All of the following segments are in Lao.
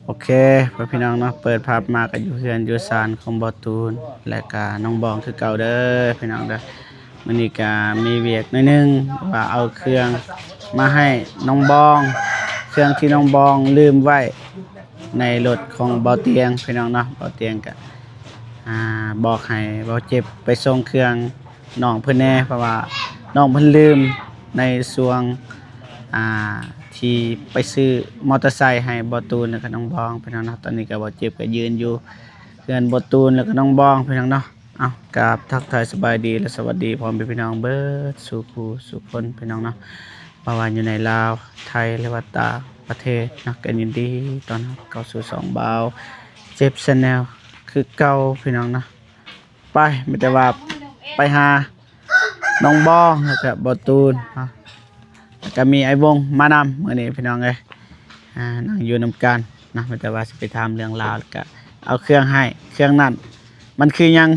ໂອເຄ ພໍ່ພີ່ນ້ອງເນາະ ເປີດພາບມາກໍຢູ່ເຮືອນຢູ່ຊານຂອງບໍ່ຕູນ ແລະກະນ້ອງບອງຄືເກົ່າເດີພີ່ນ້ອງເດີ. ມື້ນີ້ກະມີວຽກໜ້ອຍໜຶ່ງ ວ່າເອົາເຄື່ອງມາໃຫ້ນ້ອງບອງ ເຄື່ອງທີ່ນ້ອງບອງລືມໄວ້ໃນລົດຂອງເບົາຕຽງພີ່ນ້ອງເນາະ. ເບົາຕຽງກະ ອາ ບອກໃຫ້ເບົາເຈັບໄປສົ່ງເຄື່ອງ ນ້ອງເພິ່ນແດ່ ເພາະວ່ານ້ອງເພິ່ນລືມໃນຊ່ວງ ອ່າ ທີ່ໄປຊື້ມໍເຕີໄຊໃຫ້ບໍ່ຕູນ ແລ້ວກໍນ້ອງບອງພີ່ນ້ອງເນາະ. ຕອນນີ້ກໍບໍ່ເຈັບກໍຢືນຢູ່ເຮືອນບໍ່ຕູນ ແລ້ວກໍນ້ອງບອງພີ່ນ້ອງເນາະ. ເອົ້າ ກາບທັກທາຍສະບາຍດີ ແລະ ສະຫວັດດີພໍ່ແມ່ພີ່ນ້ອງເບິດສູ່ຜູ້ສູ່ຄົນພີ່ນ້ອງເນາະ ບໍ່ວ່າຢູ່ໃນລາວ ໄທ ຫຼືວ່າຕ່າງປະເທດເນາະ. ກໍຍິນດີຕ້ອນຮັບເຂົ້າສູ່ຊ່ອງບ່າວເຈັບ Channel ຄືເກົ່າພີ່ນ້ອງເນາະ. ໄປ ມີແຕ່ວ່າໄປຫານ້ອງບອງ ແລ້ວກະບໍ່ຕູນເນາະ ແລ້ວກະມີອ້າຍວົງມານຳມື້ນີ້ພີ່ນ້ອງເອີຍ. ອາ ນັ່ງຢູ່ນຳກັນເນາະ ມີແຕ່ວ່າຊິໄປຖາມເລື່ອງລາວ ແລ້ວກະເອົາເຄື່ອງໃຫ້. ເຄື່ອງນັ້ນມັນຄືຫຍັງ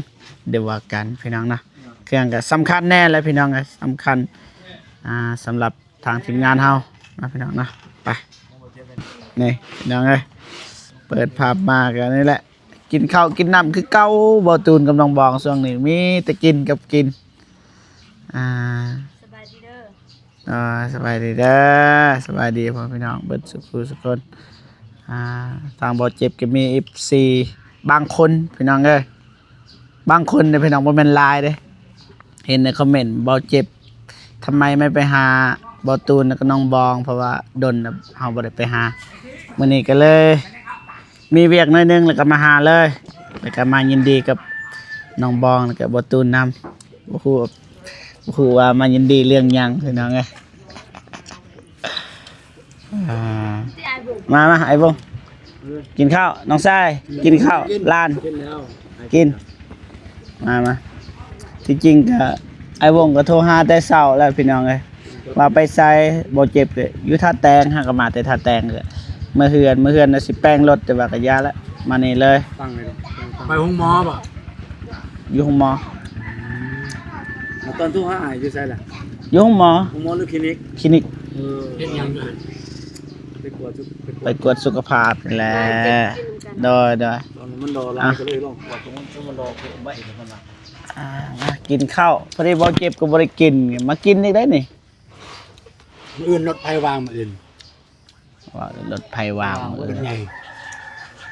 ດຽວວ່າກັນພີ່ນ້ອງເນາະ. ເຄື່ອງກະສຳຄັນແນ່ແຫຼະພີ່ນ້ອງເອີຍ ສຳຄັນ ອາ ສຳລັບ ທາງທີມງານເຮົາເນາະພີ່ນ້ອງເນາະ. ໄປ ນີ້ພີ່ນ້ອງເອີຍ ເປີດພາບມາກໍນີ້ແຫຼະ ກິນເຂົ້າກິນນ້ຳຄືເກົ່າ. ບໍ່ຕູນກັບນ້ອງບອງຊ່ວງນີ້ມີແຕ່ກິນກັບກິນ. ອ່າ ສະບາຍດີເດີ ອ່າ ສະບາຍດີເດີ ສະບາຍດີພໍ່ພີ່ນ້ອງເບິດສູ່ຜູ້ສູ່ຄົນ. ອ່າ ທາງບໍ່ເຈັບກໍມີເອັຟຊີບາງຄົນພີ່ນ້ອງເອີຍ ບາງຄົນເດ້ພີ່ນ້ອງ ບໍ່ແມ່ນຫຼາຍເດ້. ເຫັນໃນຄອມເມັນ ບໍ່ເຈັບ ທຳໄມໄມ່ໄປຫາບໍ່ຕູນ ແລ້ວກໍນ້ອງບອງ ເພາະວ່າດົນແລ້ວເຮົາບໍ່ໄດ້ໄປຫາ. ມື້ນີ້ກໍເລີຍມີວຽກໜ້ອຍໜຶ່ງ ແລ້ວກໍມາຫາເລີຍ ແລ້ວກໍມາຍິນດີກັບນ້ອງບອງ ແລ້ວກໍບໍ່ຕູນນຳ. ບໍ່ຮູ້ ບໍ່ຮູ້ວ່າມາຍິນດີເລື່ອງຫຍັງພີ່ນ້ອງເອີຍ. ອ່າ ມາ ມາ ອ້າຍບົງ ກິນເຂົ້າ ນ້ອງຊາຍ ກິນເຂົ້າ ຫຼານ ກິນແລ້ວ ກິນ ມາ ມາ. ທີ່ຈິງກະ ອ້າຍບົງກະໂທຫາແຕ່ເຊົ້າແລ້ວພີ່ນ້ອງເອີຍ ວ່າໄປໃສ ບໍ່ເຈັບກະຢູ່ທ່າແຕງ ຫາກະມາແຕ່ທ່າແຕງ ກະເມືອເຮືອນ ເມືອເຮືອນນະ ຊິແປງລົດ ແຕ່ວ່າກະຢ່າລະ ມານີ້ເລີຍ. ໄປໂຮງໝໍບໍ່? ຢູ່ໂຮງໝໍ. ອືມ ແລ້ວຕອນໂທຫາອ້າຍຢູ່ໃສລະ? ຢູ່ໂຮງໝໍ. ໂຮງໝໍຫຼືຄລີນິກ? ຄລີນິກ. ເອີ ເຮັດຫຍັງຢູ່ຫັ້ນ? ໄປກວດສຸ ໄປກວດສຸຂະພາບນີ້ແຫຼະ. ໂດຍ ໂດຍ. ຕອນມັນລໍຫຼາຍ ອ່ະ ກໍເລີຍລອງກວດ ມັນລໍໄວ້ ອ່າ ມາກິນເຂົ້າ ພໍດີບໍ່ເຈັບກໍບໍ່ໄດ້ກິນ ມາກິນອີກໄດ໋ນີ້. ມື້ອື່ນລົດໃຜວ່າງ ມື້ອື່ນ? ວ່າລົດໃຜວ່າງ ມື້ອື່ນ ລົດໃຫຍ່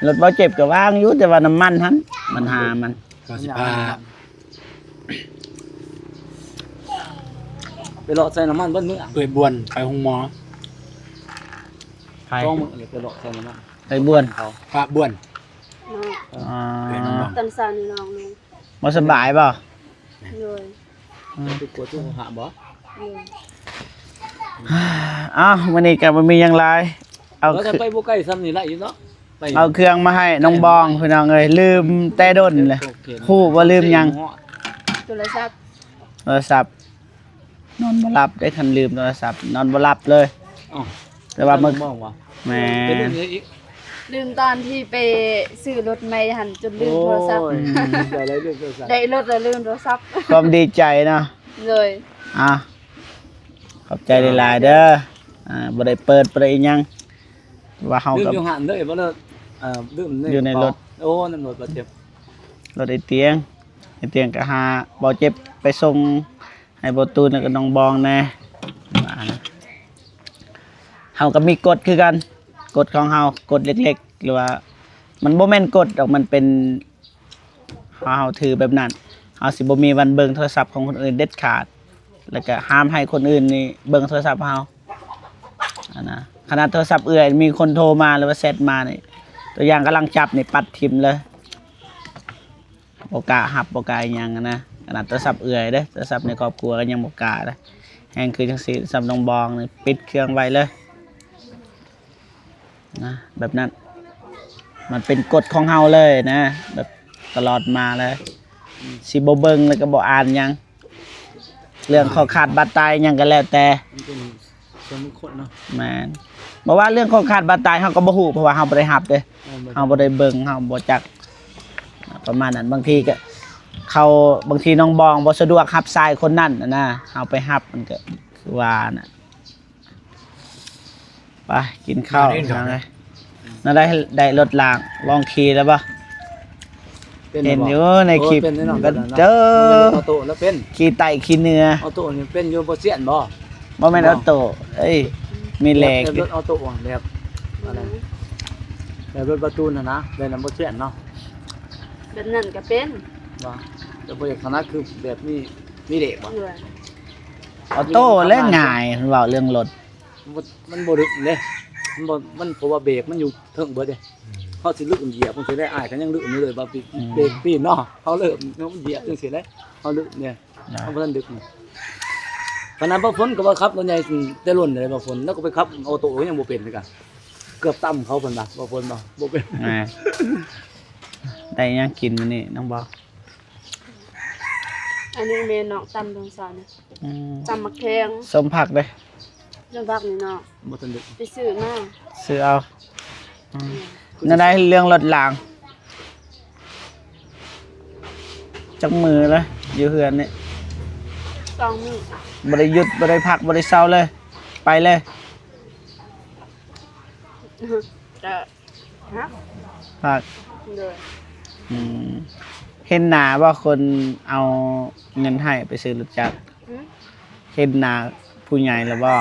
ລົດບໍ່ເຈັບກໍວ່າງຢູ່ ແຕ່ວ່ານ້ຳມັນຫັ້ນ ບັນຫາມັນ ກໍຊິພາໄປເລາະໃສ່ນ້ຳມັນເບິດມື້. ເອື້ອຍບວນໄປໂຮງໝໍ ໃຜ? ສອງມື້ເລີຍໄປເລາະໃສ່ນ້ຳມັນ ໄປບວນເຂົາ ພະບວນ. ອໍ ເອື້ອຍນ້ອງ ຕອນເຊົ້ານີ້ນ້ອງ ບໍ່ສະບາຍບໍ່? ໂດຍ. ອືມ ໄປກວດສຸຂະພາບບໍ່? ໂດຍ. ອ້າວ ມື້ນີ້ກໍບໍ່ມີຫຍັງຫຼາຍ ເອົາ ແລ້ວກໍໄປບໍ່ໄກສ່ຳນີ້ລະຢູ່ເນາະ ໄປ ເອົາເຄື່ອງມາໃຫ້ນ້ອງບອງ ພີ່ນ້ອງເອີຍ ລືມແຕ່ດົນແຫຼະ. ຮູ້ບໍ່ລືມຫຍັງ? ໂທລະສັບ ໂທລະສັບ. ນອນບໍ່ຫຼັບເດ້ ຄັນລືມໂທລະສັບ ນອນບໍ່ຫຼັບເລີຍ. ອ້າວ ແຕ່ວ່າມື້ ແມ່ນ ລືມຕອນທີ່ໄປຊື້ລົດໃໝ່ຫັ້ນ ຈົນລືມໂທລະສັບ. ໂອ້ຍ ອືມ ໄດ້ລົດແລ້ວລືມໂທລະສັບ ຄວາມດີໃຈເນາະ. ໂດຍ. ອ່າ ຂອບໃຈຫຼາຍໆເດີ. ອ່າ ບໍ່ໄດ້ເປີດ ບໍ່ໄດ້ອີ່ຫຍັງ ວ່າເຮົາກໍລືມຢູ່ຫັ້ນເລີຍບໍ່ເລີດ. ເອີ ລືມຢູ່ໃນລົດ. ໂອ້ ນຳລົດບໍ່ເຈັບ ລົດໄອ້ຕຽງ ໄອ້ຕຽງກໍຫາບໍ່ເຈັບໄປສົ່ງ ໃຫ້ບໍ່ຕູນ ແລ້ວກໍນ້ອງບອງແດ່. ວ່ານະ ເຮົາກໍມີກົດຄືກັນ ກົດຂອງເຮົາ ກົດເລັກໆ ຫຼືວ່າມັນບໍ່ແມ່ນກົດດອກ ມັນເປັນ ເຮົາ ເຮົາຖືແບບນັ້ນ ເຮົາຊິບໍ່ມີວັນເບິ່ງໂທລະສັບຂອງຄົນອື່ນເດັດຂາດ ແລ້ວກໍຫ້າມໃຫ້ຄົນອື່ນນີ້ເບິ່ງໂທລະສັບເຮົາ ຫັ້ນນະ. ຂະໜາດໂທລະສັບເອື້ອຍ ມີຄົນໂທມາ ຫຼືວ່າແຊັດມານີ້ ຕົວຢ່າງກຳລັງຈັບນີ້ ປັດຖິ້ມເລີຍ. ບໍ່ກ້າຮັບ ບໍ່ກ້າອີ່ຫຍັງຫັ້ນນະ. ຂະໜາດໂທລະສັບເອື້ອຍເດ້ ໂທລະສັບໃນຄອບຄົວກໍຍັງບໍ່ກ້າເດ້. ແຮ່ງຄືຈັ່ງຊີ້ ໂທລະສັບນ້ອງບອງນີ້ ປິດເຄື່ອງໄວ້ເລີຍນະ. ແບບນັ້ນ ມັນເປັນກົດຂອງເຮົາເລີຍນະ ແບບຕະຫຼອດມາເລີຍ. ອືມ ຊິບໍ່ເບິ່ງ ແລ້ວກໍບໍ່ອ່ານຫຍັງ ເລື່ອງຂໍ້ຂາດບາດຕາຍຫຍັງກໍແລ້ວແຕ່ ມັນເປັນສ່ວນບຸກຄົນເນາະ. ແມ່ນ ບໍ່ວ່າເລື່ອງຂໍ້ຂາດບາດຕາຍເຮົາກໍບໍ່ຮູ້ ເພາະວ່າເຮົາບໍ່ໄດ້ຮັບເດ້. ເອີ ບໍ່ໄດ້ ເຮົາບໍ່ໄດ້ເບິ່ງ ເຮົາບໍ່ຈັກ ປະມານນັ້ນ. ບາງທີກໍເຂົາ ບາງທີນ້ອງບອງບໍ່ສະດວກຮັບສາຍຄົນນັ້ນນະ ເຮົາໄປຮັບ ມັນກໍຄືວ່ານະ. ໄປກິນເຂົ້າ ມາເດ້ ພີ່ນ້ອງເອີຍ. ແນວໃດ ໄດ້ລົດລ້າງ ລອງຂີ່ແລ້ວບໍ່? ເປັນແລ້ວບໍ່? ເຫັນຢູ່ໃນຄລິບ ໂອ້ ເປັນແນ່ນອນ ເປັນເດີ ອອໂຕ້ແລ້ວເປັນ ຂີ່ໃຕ້ຂີ່ເໜືອ ອອໂຕ້ນີ້ເປັນຢູ່ ບໍ່ຊຽນບໍ່? ບໍ່ແມ່ນ ອອໂຕ້ ເອີຍ ມີແຫຼກ ແບບລົດອອໂຕ້ ແບບອັນນັ້ນ ແບບລົດບາຕູນຫັ້ນນະ ແບບນັ້ນບໍ່ຊຽນເນາະ ແບບນັ້ນກໍເປັນບໍ່? ແຕ່ບໍ່ຢາກຖະໜັດຄືແບບມີ ມີເບຣກບໍ່? ໂດຍ ອອໂຕ້ແຫຼະງ່າຍ ເວົ້າເລື່ອງລົດ ມັນບໍ່ ມັນບໍ່ລຶກເດ້ ມັນບໍ່ ມັນ ເພາະວ່າເບຣກມັນຢູ່ເທິງເບິດເດ້ ອືມ ເຮົາຊິລຶກຢຽບຈັ່ງຊີ້ແຫຼະ ອ້າຍກໍຍັງລຶກຢູ່ເລີຍ ວ່າ ອືມ ເບຣກປີນເນາະ ເຮົາເລີ່ມຢຽບຈັ່ງຊີ້ແຫຼະ ເຮົາລຶກເດ້ ອ່າ ເຮົາບໍ່ທັນດຶກນີ້ ຂະໜາດບໍ່ຝົນກໍວ່າຂັບລົດໃຫຍ່ແຕ່ລົ້ນເດ້ ບໍ່ຝົນ ແລ້ວກໍໄປຂັບອອໂຕ້ກໍຍັງບໍ່ເປັນຄືກັນ ເກືອບຕຳເຂົາເພິ່ນວ່າ ບໍ່ຝົນບໍ່ ບໍ່ເປັນ ອ່າ ໄດ້ຫຍັງກິນມື້ນີ້ນ້ອງບໍ່? ອັນນີ້ແມ່ນ້ອງຕຳຕອນເຊົ້ານີ້ ອືມ ຕຳໝາກແຂ້ງ ສົ້ມຜັກເດ້ ສົ້ມຜັກນີ້ເນາະ ບໍ່ທັນໄດ້ ໄປຊື້ມາ ຊື້ເອົາ ອືມ ແນວໃດເລື່ອງລົດລ້າງ ຈັກມື້ລະ ຢູ່ເຮືອນນີ້ ສອງມື້ ບໍ່ໄດ້ຢຸດ ບໍ່ໄດ້ພັກ ບໍ່ໄດ້ເຊົາເລີຍ ໄປເລີຍ ກະ ຮະ ພັກ ໂດຍ ອືມ ເຫັນໜ້າບໍ່ ຄົນເອົາເງິນໃຫ້ໄປຊື້ລົດຈັກ ຫືມ ເຫັນໜ້າຜູ້ໃຫຍ່ແລ້ວບໍ່?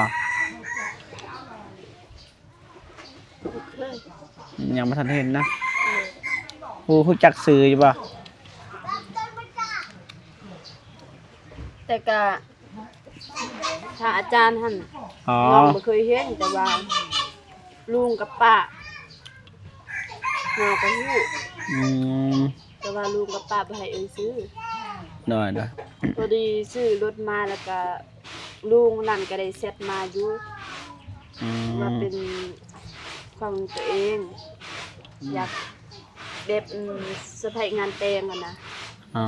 ຍັງບໍ່ທັນເຫັນນະ ໂດຍ ຮູ້ ຮູ້ຈັກຊື່ຢູ່ບໍ່? ແຕ່ກະ ພະອາຈານຫັ້ນ ອໍ ນ້ອງບໍ່ເຄີຍເຫັນ ແຕ່ວ່າລຸງກັບປ້າ ນ້ອງກໍຮູ້ ອືມ ແຕ່ວ່າລຸງກັບປ້າບໍ່ໃຫ້ເອີ່ຍຊື່ ໂດຍໆ ພໍດີຊື້ລົດມາ ແລ້ວກະລຸງນັ້ນກໍໄດ້ແຊັດມາຢູ່ ອືມ ວ່າເປັນຂອງຕົວເອງ ອືມ ຢາກ ແບບ ອືມ ສະໃພ້ງານແຕ່ງຫັ້ນນະ ອໍ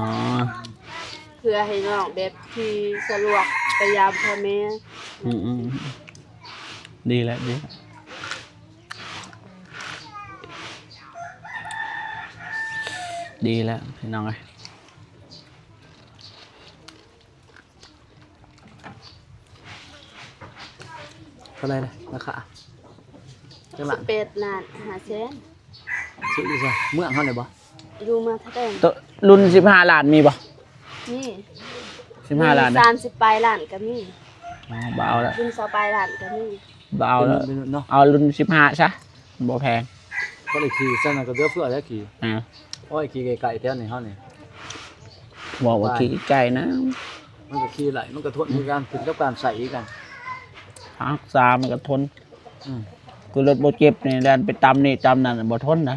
ເພື່ອໃຫ້ນ້ອງແບບຂີ່ສະດວກໄປຢາມພໍ່ແມ່ ອືມໆ ດີແລ້ວ ດີແລ້ວ ດີແລ້ວພີ່ນ້ອງເອີຍ. ເທົ່າໃດລະ ລາຄາ ຈັກລ້ານ? ສິບແປດລ້ານຫ້າແສນ. ຊື້ຢູ່ໃສ? ເມືອງເຮົານີ້ບໍ່? ຢູ່ເມືອງທ່າແດງ. ໂຕ ລຸ້ນສິບຫ້າລ້ານມີບໍ່? ມີ. ສິບຫ້າລ້ານນະ? ມີສາມສິບປາຍລ້ານກໍມີ. ອໍ ບໍ່ເອົາລະ. ລຸ້ນຊາວປາຍລ້ານກໍມີ. ບໍ່ເອົາລະ. ເປັນລຸ້ນເນາະ. ເອົາລຸ້ນສິບຫ້າຊະ. ບໍ່ແພງ. ພໍໄດ້ຂີ່ຊັ້ນນະ ກໍເຫຼືອເຟືອແລ້ວຂີ່. ອ່າ ໂອ້ຍ ຂີ່ໄກໆແຖວນີ້ເຮົານີ້ ເວົ້າວ່າຂີ່ໄກນະ ມັນກໍຂີ່ໄດ້ ມັນກໍທົນຄືກັນ ຂຶ້ນກັບການໃຊ້ຄືກັນ ຮັກສາມັນກໍທົນ. ອືມ ຄືລົດບໍ່ເຈັບນີ້ ແລ່ນໄປຕຳນີ້ຕຳນັ້ນ ບໍ່ທົນນະ.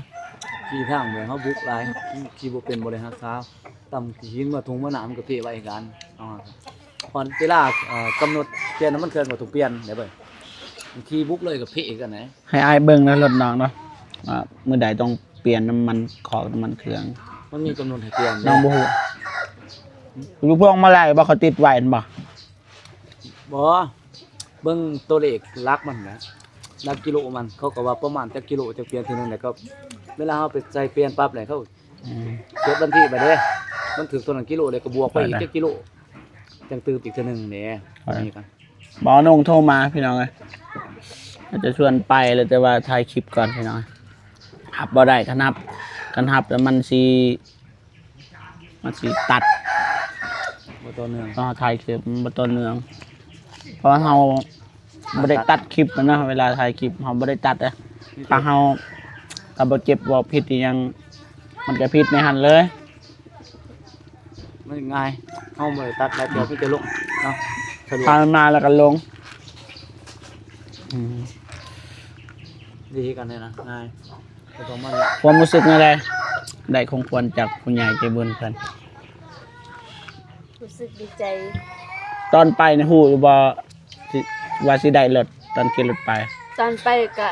ຂີ່ທາງແບບເຮົາບຸກຫຼາຍ ຂີ່ບໍ່ເປັນ ບໍ່ໄດ້ຮັກສາ ຕຳຂີ້ຫີນເມືອທົ່ງເມືອນາ ມັນກໍເພໄວຄືກັນ. ເອົາ ຮອດເວລາ ເອີ ກຳນົດປ່ຽນນ້ຳມັນເຄື່ອງກໍຕ້ອງປ່ຽນເດ້ເບິ່ງ ບາງທີບຸກເລີຍກໍເພຄືກັນນະ. ໃຫ້ອ້າຍເບິ່ງນະລົດນ້ອງເນາະ ວ່າມື້ໃດຕ້ອງປ່ຽນນ້ຳມັນຄອກ ນ້ຳມັນເຄື່ອງ ມັນມີກຳນົດໃຫ້ປ່ຽນເດ້. ນ້ອງບໍ່ຮູ້ ຢູ່ພວງມາໄລບໍ່ ເຂົາຕິດໄວ້ຫັ້ນບໍ່? ບໍ່ ເບິ່ງຕົວເລກຫຼັກມັນນະ ຫຼັກກິໂລມັນ ເຂົາກໍວ່າປະມານຈັກກິໂລຈັ່ງປ່ຽນເທື່ອໜຶ່ງ ແລ້ວກໍເວລາເຮົາໄປໃສ່ປ່ຽນປັບແລ້ວ ເຂົາ ອືມ ເກັບບັນທຶກໄວ້ເດ້ ມັນຖືກເທົ່ານັ້ນກິໂລ ແລ້ວກໍບວກໄປອີກຈັກກິໂລ ຈັ່ງຕື່ມອີກເທື່ອໜຶ່ງເດ້. ໝໍນົງໂທມາພີ່ນ້ອງເອີຍ ວ່າຈະຊວນໄປແລ້ວ ແຕ່ວ່າຖ່າຍຄລິບກ່ອນພີ່ນ້ອງ ຮັບບໍ່ໄດ້. ຄັນຮັບ ຄັນຮັບແລ້ວມັນຊິ ມັນຊິຕັດ ບໍ່ຕໍ່ເນື່ອງ ເພາະເຮົາຖ່າຍຄລິບມັນບໍ່ຕໍ່ເນື່ອງ ເພາະວ່າເຮົາບໍ່ໄດ້ຕັດຄລິບນະ ເວລາຖ່າຍຄລິບເຮົາບໍ່ໄດ້ຕັດເດ້. ຖ້າເຮົາກໍບໍ່ເຈັບ ເວົ້າຜິດອີ່ຫຍັງ ມັນກໍຜິດໃນຫັ້ນເລີຍ. ມັນງ່າຍ ເຮົາບໍ່ໄດ້ຕັດຫຼາຍເທື່ອ ມີແຕ່ລົງເນາະ ສະດວກ ຜ່ານມາແລ້ວກໍລົງ. ອືມ ດີຄືກັນເລີຍນະ ງ່າຍ ບໍ່ຕ້ອງມາ. ຄວາມຮູ້ສຶກແນວໃດ ໄດ້ຂອງຂວັນຈາກຜູ້ໃຫຍ່ໃຈບຸນເພິ່ນ? ຮູ້ສຶກດີໃຈ. ຕອນໄປນີ້ຮູ້ຢູ່ບໍ່ ຊິ ວ່າຊິໄດ້ລົດ ຕອນຂີ່ລົດໄປ? ຕອນໄປກະ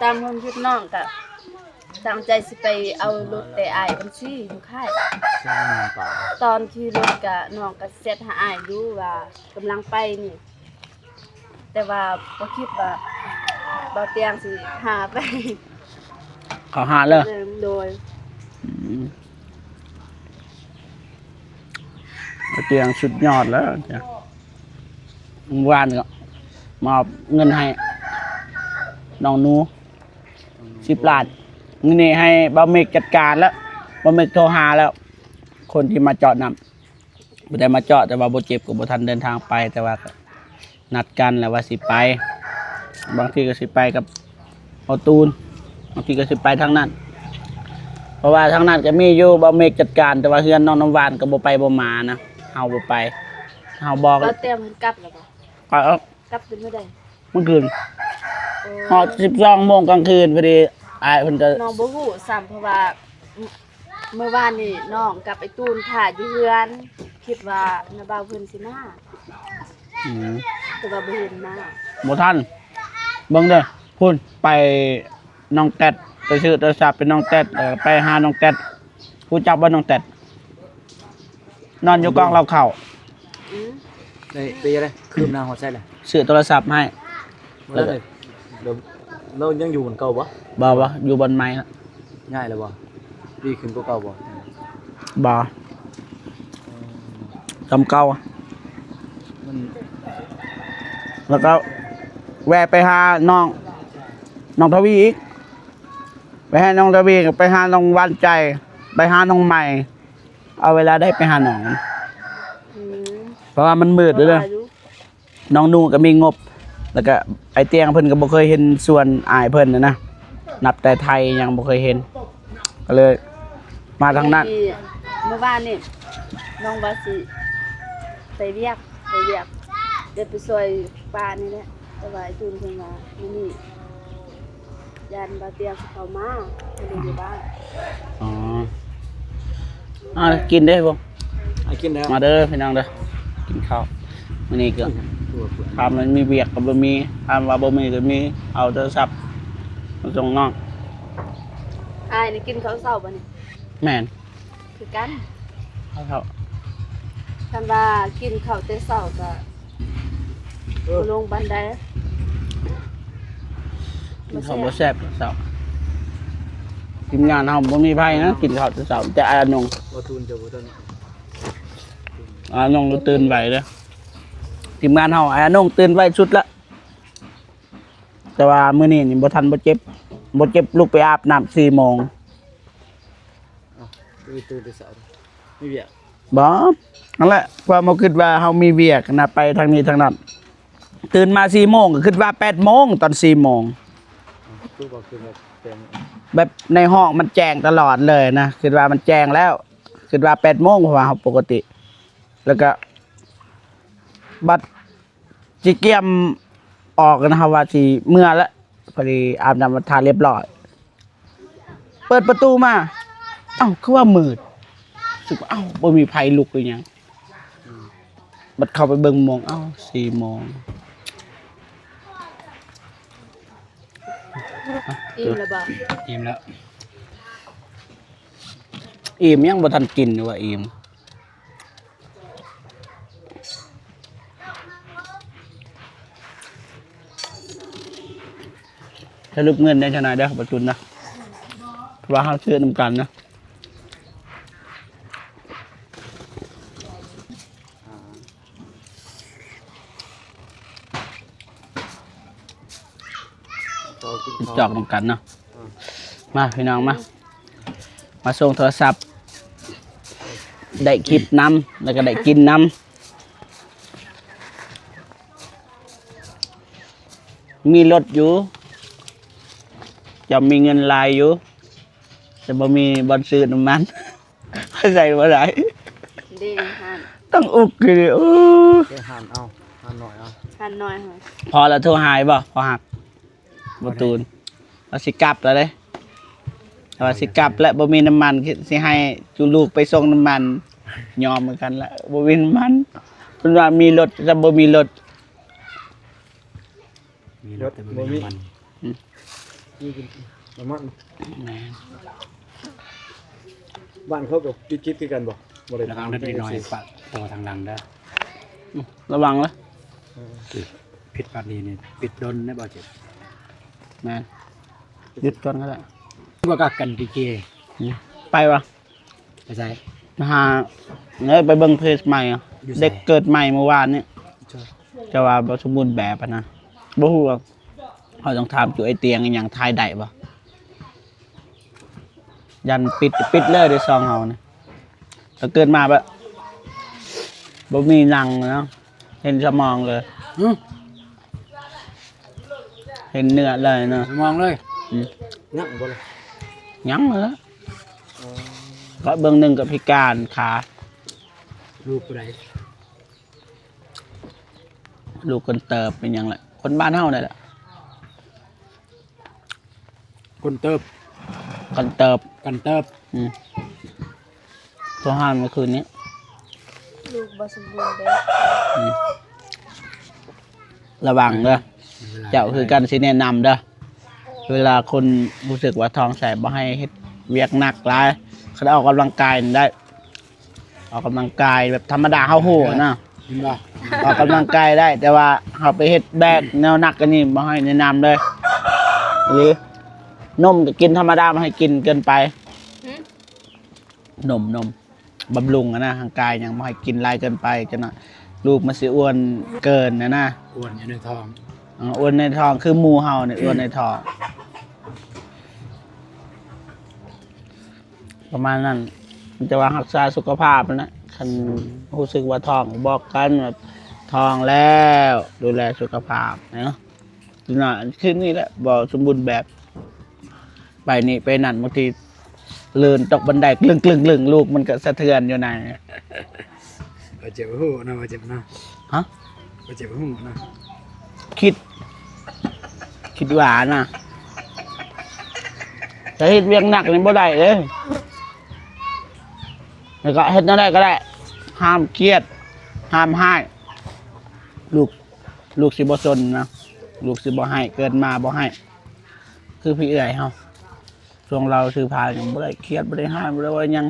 ຕາມຄວາມຄິດນ້ອງກະ ຕັ້ງໃຈຊິໄປເອົາລົດແຕ່ອ້າຍບັນຊີຢູ່ຄ້າຍ. ຕອນຂີ່ລົດກະ ນ້ອງກະແຊັດຫາອ້າຍຢູ່ວ່າກຳລັງໄປນີ້ ແຕ່ວ່າບໍ່ຄິດວ່າບ່າວຕຽງຊິຫາໄປ. ເຂົາຫາເລີຍ? ໂດຍ. ອືມ ບ່າວຕຽງສຸດຍອດແລ້ວ. ມື້ວານກໍມອບເງິນໃຫ້ນ້ອງໜູ. ອືມ ສິບລ້ານ. ມື້ນີ້ໃຫ້ບ່າວເມກຈັດການແລ້ວ, ບ່າວເມກໂທຫາແລ້ວ ຄົນທີ່ມາເຈາະນ້ຳ. ບໍ່ໄດ້ມາເຈາະ ແຕ່ວ່າບໍ່ເຈັບກໍບໍ່ທັນເດີນທາງໄປ, ແຕ່ວ່ານັດກັນແລ້ວວ່າຊິໄປ. ບາງທີກໍຊິໄປກັບເອົາຕູນ, ບາງທີກໍຊິໄປທາງນັ້ນ, ເພາະວ່າທາງນັ້ນກໍມີຢູ່ ບ່າວເມກຈັດການ, ແຕ່ວ່າເຮືອນນ້ອງນ້ຳຫວານກໍບໍ່ໄປບໍ່ມານະ, ເຮົາບໍ່ໄປ. ເຮົາບອກ ບໍ່ແຕ່ເພິ່ນກັບແລ້ວບໍ່? ກໍ ກັບແຕ່ມື້ໃດ? ມື້ຄືນ. ໂອ້ ຮອດສິບສອງໂມງກາງຄືນພໍດີ, ອ້າຍເພິ່ນກໍ ນ້ອງບໍ່ຮູ້ຊ້ຳ ເພາະວ່າ ມື້ວານນີ້ນ້ອງກັບໄອ້ຕູນຖ້າຢູ່ເຮືອນ, ຄິດວ່ານ້າບ່າວເພິ່ນຊິມາ. ອືມ ແຕ່ວ່າບໍ່ເຫັນມາ. ບໍ່ທັນ. ເບິ່ງເດີ ພຸ້ນ ໄປນ້ອງແຕັດ, ໄປຊື້ໂທລະສັບໃຫ້ນ້ອງແຕັດ, ເອີ ໄປຫານ້ອງແຕັດ. ຮູ້ຈັກບໍ່ນ້ອງແຕັດ? ນອນຢູ່ກອງເຫຼົ້າເຂົ້າ. ອືມ ໄດ້ ໄປໄດ້ ຄືບໜ້າຮອດໃສລະ? ຊື້ໂທລະສັບໃຫ້. ບໍ່ໄດ້ ແລ້ວ ແລ້ວຍັງຢູ່ບ່ອນເກົ່າບໍ່? ບໍ່ ບໍ່ ຢູ່ບ່ອນໃໝ່ລະ. ຍ້າຍແລ້ວບໍ່? ດີຂຶ້ນກວ່າເກົ່າບໍ່? ບໍ່ ສ່ຳເກົ່າ. ມັນ ແລ້ວກໍແວ່ໄປຫານ້ອງ ນ້ອງທະວີອີກ, ໄປຫານ້ອງທະວີ, ໄປຫານ້ອງຫວານໃຈ, ໄປຫານ້ອງໃໝ່. ເອົາເວລາໃດໄປຫານ້ອງ? ອືມ ເພາະວ່າມັນມືດເດີ. ນ້ອງໜູກໍມີງົບ, ແລ້ວກໍໄອ້ຕຽງເພິ່ນກໍບໍ່ເຄີຍເຫັນສວນອ້າຍເພິ່ນນະ, ນັບແຕ່ໄທຍັງບໍ່ເຄີຍເຫັນ, ກໍເລີຍມາທາງນັ້ນ. ມື້ວານນີ້ນ້ອງວ່າຊິໄປວຽກ, ໄປວຽກ, ໄດ້ໄປຊ່ວຍປ້ານີ້ແຫຼະ, ແຕ່ວ່າໄອ້ຕູນເພິ່ນວ່າມື້ນີ້ ຢ້ານບ່າວຕຽງຊິເຂົ້າມາ ເພິ່ນຢູ່ບ້ານ. ອໍ ອ່າ ກິນເດ້ພວກ ອ່າ ກິນແລ້ວ. ມາເດີພີ່ນ້ອງເດີ ກິນເຂົ້າ. ມື້ນີ້ກໍ ຖ້າມັນມີວຽກກໍບໍ່ມີ, ຖ້າວ່າບໍ່ມີກໍມີ, ເອົາໂທລະສັບມາສົ່ງນ້ອງ. ອ້າຍນີ້ກິນເຂົ້າເຊົ້າບໍ່ນີ້? ແມ່ນ. ຄືກັນ ເຂົ້າເຊົ້າ. ຄັນວ່າກິນເຂົ້າແຕ່ເຊົ້າກໍ ເອີ ບໍ່ລົງປານໃດ. ກິນເຂົ້າບໍ່ແຊບແຕ່ເຊົ້າ. ທີມງານເຮົາບໍ່ມີໃຜນະ ກິນເຂົ້າແຕ່ເຊົ້າ, ແຕ່ອ້າຍອານົງ. ບໍ່ ອານົງກໍຕື່ນໄວເດ້. ທີມງານເຮົາ ອ້າຍອານົງຕື່ນໄວສຸດລະ. ແຕ່ວ່າມື້ນີ້ນີ້ບໍ່ທັນ ບໍ່ເຈັບ, ບໍ່ເຈັບ ລຸກໄປອາບນ້ຳສີ່ໂມງ. ອ້າວ ຄືຕື່ນແຕ່ເຊົ້າ ມີວຽກ? ບໍ່ ນັ້ນແຫຼະ ຄວາມເຮົາຄິດວ່າເຮົາມີວຽກນະ, ໄປທາງນີ້ທາງນັ້ນ. ຕື່ນມາສີ່ໂມງ ກໍຄິດວ່າແປດໂມງ, ຕອນສີ່ໂມງ ຄືວ່າຄືວ່າແຈ້ງ ແບບໃນຫ້ອງມັນແຈ້ງຕະຫຼອດເລີຍນະ, ຄິດວ່າມັນແຈ້ງແລ້ວ, ຄິດວ່າແປດໂມງ ເພາະວ່າເຮົາປົກກະຕິ. ແລ້ວກໍບັດ ຊິກຽມອອກນະ, ເຮົາວ່າຊິເມືອລະ, ພໍດີອາບນ້ຳມາທາລຽບຮ້ອຍ, ເປີດປະຕູມາ ເອົ້າ ຄືວ່າມືດ, ຮູ້ສຶກວ່າ ເອົ້າ ບໍ່ມີໃຜລຸກຫຼືຫຍັງ. ບັດເຂົ້າໄປເບິ່ງໂມງ ເອົ້າ ສີ່ໂມງ. ອີ່ມແລ້ວບໍ່? ອີ່ມແລ້ວ. ອີ່ມ ຍັງບໍ່ທັນກິນ ຫຼືວ່າອີ່ມ? ສະຫຼຸບເງິນໄດ້ເທົ່າໃດເດີ ບໍ່ຕຸນນະ, ເພາະວ່າເຮົາຊື້ນຳກັນນະ. ເຮົາກິນ ຈອກນຳກັນເນາະ. ມາພີ່ນ້ອງມາ, ມາສົ່ງໂທລະສັບ, ໄດ້ຄລິບນຳ ແລ້ວກໍໄດ້ກິນນຳ. ມີລົດຢູ່, ເຈົ້າມີເງິນຫຼາຍຢູ່, ແຕ່ບໍ່ມີບ່ອນຊື້ນ້ຳມັນ. ໃສ່ບໍ່ໄດ້ເດ້ ຮ້ານ ຕ້ອງອຸກຢູ່ເດ້. ໂອ້ ເຮັດຮ້ານເອົາ, ຮ້ານນ້ອຍເອົາ, ຮ້ານນ້ອຍເຮົາ. ພໍລະ ໂທຫາຢູ່ບໍ່? ພໍຮັກ ບໍ່ຕູນ ວ່າຊິກັບແລ້ວເດ້, ວ່າຊິກັບແລ້ວ ບໍ່ມີນ້ຳມັນ, ຊິໃຫ້ຈຸລູກໄປສົ່ງນ້ຳມັນ, ຍອມຄືກັນລະ ບໍ່ມີນ້ຳມັນ. ເພິ່ນວ່າມີລົດ ແຕ່ບໍ່ມີລົດ. ມີລົດແຕ່ບໍ່ມີນ້ຳມັນ. ອືມ ມີກິນນ້ຳມັນ. ແມ່ນ. ບ້ານເຂົາກໍວິກິດຄືກັນບໍ່? ບໍ່ໄດ້ ລະວັງເດີ ເດັກນ້ອຍປະຕໍ່ທາງຫຼັງເດີ. ອືມ ລະວັງເດີ. ເອີ ຜິດບາດນີ້ນີ້ ປິດດົນໄດ້ບໍ່ເຈັບ? ແມ່ນ. ຢຸດກ່ອນກໍໄດ້. ວ່າກັກກັນກີເກ. ອືມ ໄປວະ? ໄປໃສ? ຫາ ເອີ ໄປເບິ່ງເພຈໃໝ່ ຢູ່ໃສ? ເດັກເກີດໃໝ່ມື້ວານນີ້ ເຈົ້າ ແຕ່ວ່າບໍ່ສົມບູນແບບຫັ້ນນະ. ບໍ່ຮູ້ວ່າ ເຮົາຕ້ອງຖາມຈຸໄອ້ຕຽງອີ່ຫຍັງ ຖ່າຍໄດ້ບໍ່? ຈັນປິດ ປິດເລີຍເດ້ຊ່ອງເຮົານະ. ກໍເກີດມາແບບບໍ່ມີໜັງເນາະ ເຫັນສະໝອງເລີຍ. ຫຶ ເຫັນເນື້ອເລີຍເນາະ ສະໝອງເລີຍ. ອືມ ຍັງບໍ່ລະ? ຍັງເລີຍ. ອໍ ກໍເບິ່ງໜຶ່ງກໍພິການຂາ. ລູກຜູ້ໃດ? ລູກຄົນເຕີບເປັນຫຍັງລະ? ຄົນບ້ານເຮົານີ້ແຫຼະ. ຄົນເຕີບ ກັນເຕີບ ກັນເຕີບ. ອືມ ໂທຫາເມື່ອຄືນນີ້ ລູກບໍ່ສົມບູນແບບ. ອືມ ລະວັງເດີ ເຈົ້າຄືກັນຊິແນະນຳເດີ ເວລາຄົນຮູ້ສຶກວ່າທ້ອງໃສ່ ບໍ່ໃຫ້ເຮັດວຽກໜັກຫຼາຍ ຄັນອອກກຳລັງກາຍນີ້ໄດ້. ອອກກຳລັງກາຍແບບທຳມະດາເຮົາຮູ້ນະ ເຫັນບໍ່? ອອກກຳລັງກາຍໄດ້ ແຕ່ວ່າເຮົາໄປເຮັດແບກແນວໜັກອັນນີ້ບໍ່ໃຫ້ແນະນຳເລີຍ. ຫຼືນົມກໍກິນທຳມະດາ ບໍ່ໃຫ້ກິນເກີນໄປ. ຫຶ ນົມ ນົມບຳລຸງຫັ້ນນະ ຮ່າງກາຍຫຍັງ ບໍ່ໃຫ້ກິນຫຼາຍເກີນໄປ ຈັ່ງນັ້ນລູກມັນຊິອ້ວນເກີນຫັ້ນນະ. ອ້ວນຢູ່ໃນທ້ອງ. ເອີ ອ້ວນໃນທ້ອງ ຄືໝູ່ເຮົານີ້ ອ້ວນໃນທ້ອງ. ປະມານນັ້ນ ມີແຕ່ວ່າຮັກສາສຸຂະພາບຫັ້ນແຫຼະ. ຄັນຮູ້ສຶກວ່າທ້ອງ ບອກກັນວ່າທ້ອງແລ້ວ ດູແລສຸຂະພາບເນາະ. ຄືນີ້ແຫຼະ ບໍ່ສົມບູນແບບ ໄປນີ້ໄປນັ້ນ ບາງທີເລີນຕົກບັນໄດ ລຶ້ງໆໆ ລູກມັນກໍສະເທືອນຢູ່ໃນ. ບໍ່ເຈັບຮູ້ເນາະ ບໍ່ເຈັບເນາະ. ຮະ? ບໍ່ເຈັບຮູ້ເນາະ. ຄິດ ຄິດວ່ານະ ຖ້າເຮັດວຽກໜັກນີ້ບໍ່ໄດ້ເດ້. ແລ້ວກໍເຮັດແນວໃດກໍໄດ້ ຫ້າມຄຽດ ຫ້າມຮ້າຍ ລູກ ລູກຊິບໍ່ຊົນນະ ລູກຊິບໍ່ໄຫ້ ເກີດມາບໍ່ໄຫ້. ຄືພີ່ເອື້ອຍເຮົາ ຊ່ວງລາວຊື້ຜ້າຫຍັງບໍ່ໄດ້ຄຽດ ບໍ່ໄດ້ຮ້າຍ ບໍ່ໄດ້ເວົ້າຫຍັງ.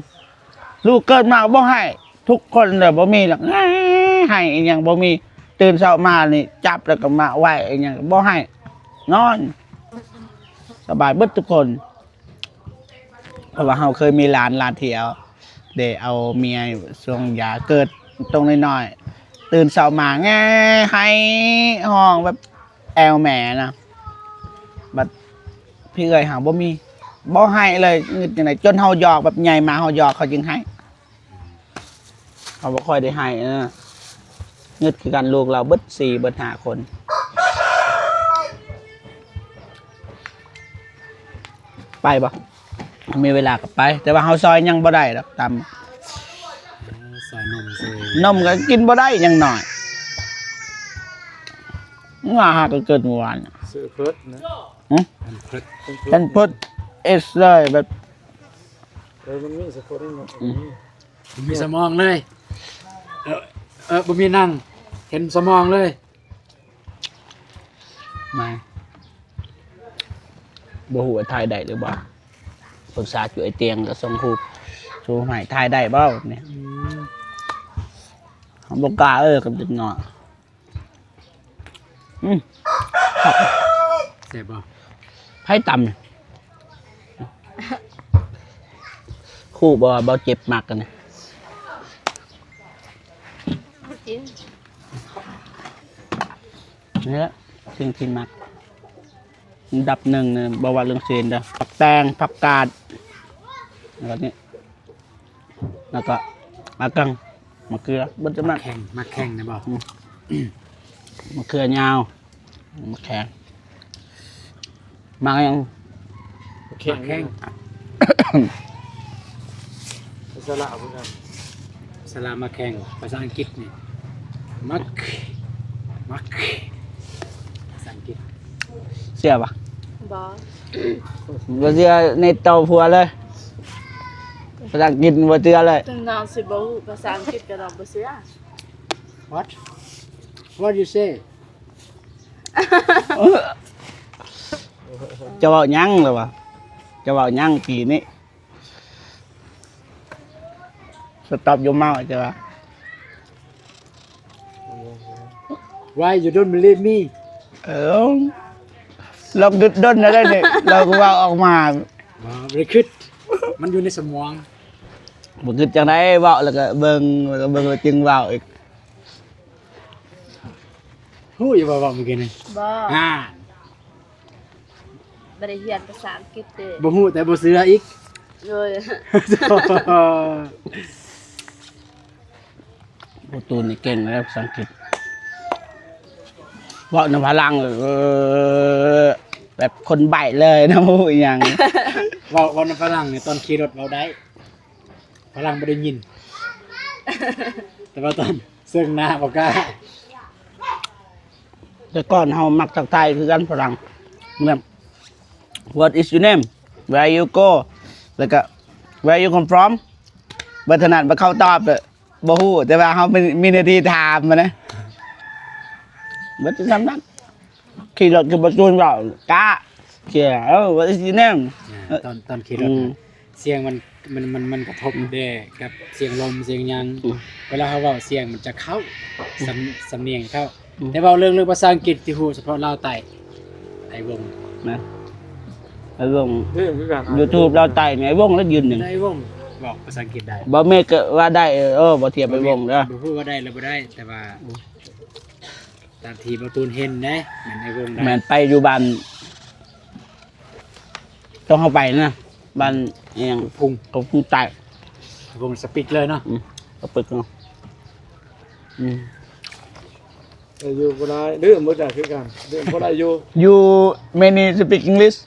ລູກເກີດມາກໍບໍ່ໄຫ້ ທຸກຄົນເລີຍ ບໍ່ມີດອກ ໄຫ້ອີ່ຫຍັງບໍ່ມີ. ຕື່ນເຊົ້າມານີ້ຈັບແລ້ວກໍມາໄຫວ້ອີ່ຫຍັງກໍບໍ່ໄຫ້ ນອນສະບາຍເບິດທຸກຄົນ. ເພາະວ່າເຮົາເຄີຍມີຫຼານ ຫຼານທ່ຽວເດ້ ເອົາເມຍສົ່ງຢາ ເກີດຕົງນ້ອຍໆ ຕື່ນເຊົ້າມາແງ ໄຫ້ຮ້ອງແບບແອວແມ່ນະ. ບັດພີ່ເອື້ອຍເຮົາບໍ່ມີ ບໍ່ໄຫ້ເລີຍ ງຶດຈັ່ງໃດ ຈົນເຮົາຢອກ ແບບໃຫຍ່ມາເຮົາຢອກເຂົາຈຶ່ງໄຫ້. ເຮົາບໍ່ຄ່ອຍໄດ້ໃຫ້ ເອີ ງຶດຄືກັນ ລູກລາວເບິດສີ່ເບິດຫ້າຄົນ. ໄປບໍ່? ມີເວລາກໍໄປ ແຕ່ວ່າເຮົາຊອຍຍັງບໍ່ໄດ້ດອກ ຕຳ ເອີ ຊອຍນົມ ຊອຍ ນົມກໍກິນບໍ່ໄດ້ ຍັງນ້ອຍ. ງາຫາກໍເກີດມື້ວານ ເສື້ອເພິດນະ. ຫຶ? ແພມເພິດ ແພມເພິດ ເອັສເລີຍ ແບບ ເອີ ມັນມີສະໂພດນີ້ເນາະ. ອືມ ບໍ່ມີສະໝອງເລີຍ. ເອີ ເອີ ບໍ່ມີໜັງ ເຫັນສະໝອງເລີຍ. ມາ ບໍ່ຮູ້ວ່າຖ່າຍໄດ້ຫຼືບໍ່ ປຶກສາຈຸ້ຍຕຽງ ກໍສົ່ງຮູບສູ່ໃຫ້ ຖ່າຍໄດ້ບໍ່ນີ້? ອືມ ບໍ່ກ້າເອີ ກັບເດັກນ້ອຍ. ອືມ ແຊບບໍ່? ໃຜຕຳ? ຮູ້ບໍ່ວ່າເບົາເຈັບມັກອັນນີ້? ບໍ່ກິນ. ນີ້ແຫຼະສິ່ງທີ່ມັກ ອັນດັບໜຶ່ງນະ ບໍ່ວ່າເລື່ອງຊີ້ນເດີ ຜັກແຕງ ຜັກກາດ ແລ້ວກໍນີ້ ແລ້ວກໍໝາກແຂ້ງ ໝາກເຂືອ ເບິດຈະໝາກ. ແຂ້ງ ໝາກແຂ້ງນະບໍ່? ອືມ ໝາກເຂືອຍາວ ໝາກແຂ້ງ ໝາກຫຍັງ? ແຂ້ງ ໝາກແຂ້ງ ພາສາລາວຄືກັນ ພາສາລາວໝາກແຂ້ງ ພາສາອັງກິດນີ້ ມັກ ມັກ ພາສາອັງກິດ. ເຊື່ອບໍ່? ບໍ່ ບໍ່ເຊື່ອ ເນັດຕໍ່ຜົວເລີຍ ພາສາອັງກິດບໍ່ເຊື່ອເລີຍ. ເຖິງນ້ອງຊິບໍ່ຮູ້ພາສາອັງກິດກໍນ້ອງບໍ່ເຊື່ອ. What? What you say? ເຈົ້າເວົ້າຫຍັງລະວະ? ເຈົ້າເວົ້າຫຍັງປີນີ້? ສະຕັອບຢູ່ເມົາ ເຈົ້າວ່າ. Why you don't believe me? ເອີ ລອງຄຶດດົນແລ້ວເດ້ນີ້ ລາວກໍເວົ້າອອກມາ. ບໍ່ໄດ້ຄຶດ ມັນຢູ່ໃນສະໝອງ. ບໍ່ຄຶດຈັ່ງໃດ ເວົ້າແລ້ວກໍເບິ່ງ ແລ້ວກໍເບິ່ງແລ້ວຈຶ່ງເວົ້າອີກ. ຮູ້ຢູ່ບໍ່ເວົ້າມື້ກີ້ນີ້? ບໍ່. ອ່າ ບໍ່ໄດ້ຮຽນພາສາອັງກິດເດ້. ບໍ່ຮູ້ແຕ່ບໍ່ເຊື່ອອີກ. ໂດຍ ບໍ່ຕູນນີ້ເກັ່ງເດ້ພາສາອັງກິດ ເວົ້ານຳຝຣັ່ງ ເອີ ແບບຄົນໃບ້ເລີຍນະ ບໍ່ຮູ້ອີ່ຫຍັງ ເວົ້າ ເວົ້ານຳຝຣັ່ງນີ້ ຕອນຂີ່ລົດເວົ້າໄດ້ ຝຣັ່ງບໍ່ໄດ້ຍິນ ແຕ່ວ່າຕອນເຊິ່ງໜ້າບໍ່ກ້າ. ແຕ່ກ່ອນເຮົາມັກທັກທາຍຄືກັນຝຣັ່ງ ແບບ What is your name? Where you go? ແລ້ວກໍ Where you come from? ບັດເທົ່ານັ້ນ ບັດເຂົາຕອບ ບໍ່ຮູ້ ແຕ່ວ່າເຮົາມີ ມີໜ້າທີ່ຖາມຫັ້ນນະ ເບິດສ່ຳນັ້ນ. ຂີ່ລົດຄືບໍ່ຕູນເວົ້າ ກະ ເອີ What is your name? ອາ ຕອນ ຕອນຂີ່ລົດ ອືມ ສຽງມັນ ມັນ ມັນ ມັນກະທົບ ອືມ ເດ້ກັບສຽງລົມ ສຽງຫຍັງ ອືມ ເວລາເຮົາເວົ້າສຽງມັນຈະເຂົ້າ ອືມ ສຳ ສຳນຽງເຂົ້າ ອືມ ແຕ່ເວົ້າເລື່ອງ ເລື່ອງພາສາອັງກິດທີ່ຮູ້ສະເພາະລາວໃຕ້ ໄອ້ວົງ ນະ ໄອ້ວົງ ເລື່ອງຄືກັນ YouTube ລາວໃຕ້ນີ້ ໄອ້ວົງລະຢືນໜຶ່ງ ໄອ້ວົງເວົ້າພາສາອັງກິດໄດ້ ບໍ່ແມ່ນກະວ່າໄດ້ ເອີ ບໍ່ທຽບໄອ້ວົງເດີ ບໍ່ຮູ້ວ່າໄດ້ຫຼືບໍ່ໄດ້ ແຕ່ວ່າ ອືມ ຕາມທີ່ບໍ່ຕູນເຫັນເດ້ ແມ່ນໄອ້ວົງໄດ້ ແມ່ນໄປຢູ່ບ້ານ ຕ້ອງເຂົ້າໄປນະ ບ້ານອີ່ຫຍັງ ກົກພຸງ ກົກພຸງໃຕ້ ກົກພຸງສະປິກເລີຍເນາະ ອືມ ສະປິກເນາະ ອືມ ແຕ່ຢູ່ບໍ່ໄດ້ ລືມໝົດແລ້ວຄືກັນ ລືມບໍ່ໄດ້ຢູ່ You many speak English?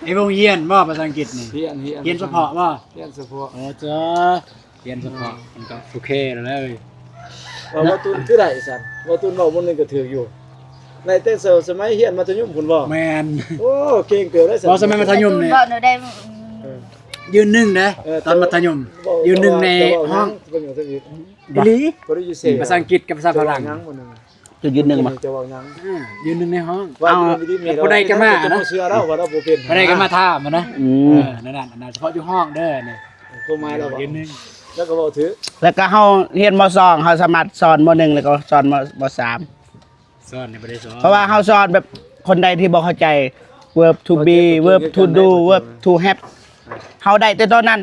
ໄອ້ວົງຮຽນບໍ່ພາສາອັງກິດນີ້? ຮຽນ ຮຽນ ຮຽນສະເພາະບໍ່? ຮຽນສະເພາະ ໂອ້ ເຈົ້າ ຮຽນສະເພາະ ອືມ ມັນກໍໂອເຄແລ້ວເລີຍ ວ່າ ວ່າ ວ່າຕູນຄືໄດ້ຊັ້ນ ວ່າຕູນເວົ້າມື້ໜຶ່ງກໍຖືກຢູ່ ໄດ້ແຕ່ສະໄໝຮຽນມັດທະຍົມພຸ້ນບໍ່? ແມ່ນ ໂອ້ ເກັ່ງເຕີບເລີຍຊັ້ນ ເວົ້າສະໄໝມັດທະຍົມນີ້ ເວົ້າແນວໃດ ເອີ ຢືນໜຶ່ງເດ້ ເອີ ຕອນມັດທະຍົມ ເວົ້າ ຢືນໜຶ່ງໃນຫ້ອງ ອີ່ຫຼີ ພາສາອັງກິດກັບພາສາຝຣັ່ງ ຈະຢືນໜຶ່ງບໍ່? ຈະເວົ້າຫຍັງ? ອືມ ຢືນໜຶ່ງໃນຫ້ອງ ວ່າ ເອົາ ຜູ້ໃດກໍມານະ ເຊື່ອລາວວ່າລາວບໍ່ເປັນ ຜູ້ໃດກໍມາຖາມຫັ້ນນະ ອືມ ເອີ ນັ້ນ ນັ້ນ ສະເພາະຢູ່ຫ້ອງເດີນີ້ ຄວາມໝາຍລາວວ່າຢືນໜຶ່ງ ລາວກໍເວົ້າຖືກ ແລ້ວກໍເຮົາຮຽນ ມໍສອງ ເຮົາສາມາດສອນ ມໍໜຶ່ງ ແລ້ວກໍສອນ ມໍສາມ ສອນນີ້ບໍ່ໄດ້ສອນ ເພາະວ່າເຮົາສອນແບບຄົນໃດທີ່ບໍ່ເຂົ້າໃຈ verb to be verb to do verb to have ເຮົາໄດ້ແຕ່ຕອນນັ້ນ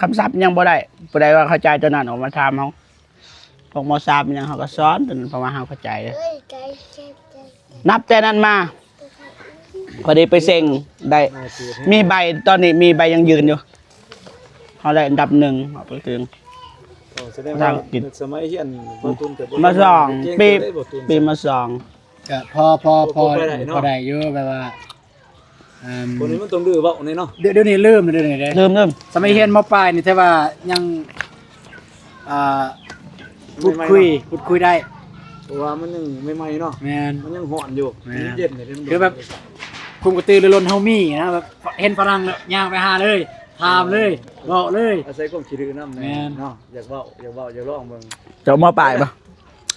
ຄຳສັບຍັງບໍ່ໄດ້ ຜູ້ໃດວ່າເຂົ້າໃຈຕົວນັ້ນອອກມາຖາມເຮົາ ພວກ ມໍສາມ ຫຍັງເຮົາກໍສອນຕົວນັ້ນ ເພາະວ່າເຮົາເຂົ້າໃຈ ນັບແຕ່ນັ້ນມາ ພໍດີໄປເສັງໄດ້ ມີໃບ ຕອນນີ້ມີໃບຢັ້ງຢືນຢູ່ ເຮົາໄດ້ອັນດັບໜຶ່ງ ເຮົາໄປເຖິງ ອໍ ສະແດງວ່າສະໄໝຮຽນບໍ່ຕຸນກໍບໍ່ ມາສອງ ເກັ່ງ ປີ ເລີຍບໍ່ຕຸນ ປີມາສອງ ກໍພໍ ພໍ ພໍ ພໍໄດ້ເນາະ ພໍໄດ້ຢູ່ ແບບວ່າ ອືມ ພວກນີ້ມັນຕ້ອງດື້ເວົ້າແນ່ເນາະ ດຽວ ດຽວນີ້ລືມ ດຽວນີ້ເດ້ ລືມ ລືມ ສະໄໝຮຽນ ມ.ປາຍ ນີ້ແຕ່ວ່າຍັງ ອ່າ ພູດຄຸຍ ພູດຄຸຍໄດ້ ເພາະວ່າມັນຍັງໃໝ່ໆເນາະ ແມ່ນ ມັນຍັງຮ້ອນຢູ່ ແມ່ນ ມັນເຢັນ ຄືແບບ ຄວາມກະຕືລືລົ້ນເຮົາມີນະ ແບບເຫັນຝຣັ່ງແລ້ວຍ່າງໄປຫາເລີຍ ຖາມເລີຍ ເອີ ບອກເລີຍ ອາໄສຄວາມຂີ້ດື້ນຳ ແມ່ນ ເນາະ ຢາກເວົ້າ ຢາກເວົ້າ ຢາກລອງເບິ່ງ ເຈົ້າ ມ.ປາຍ ບໍ່?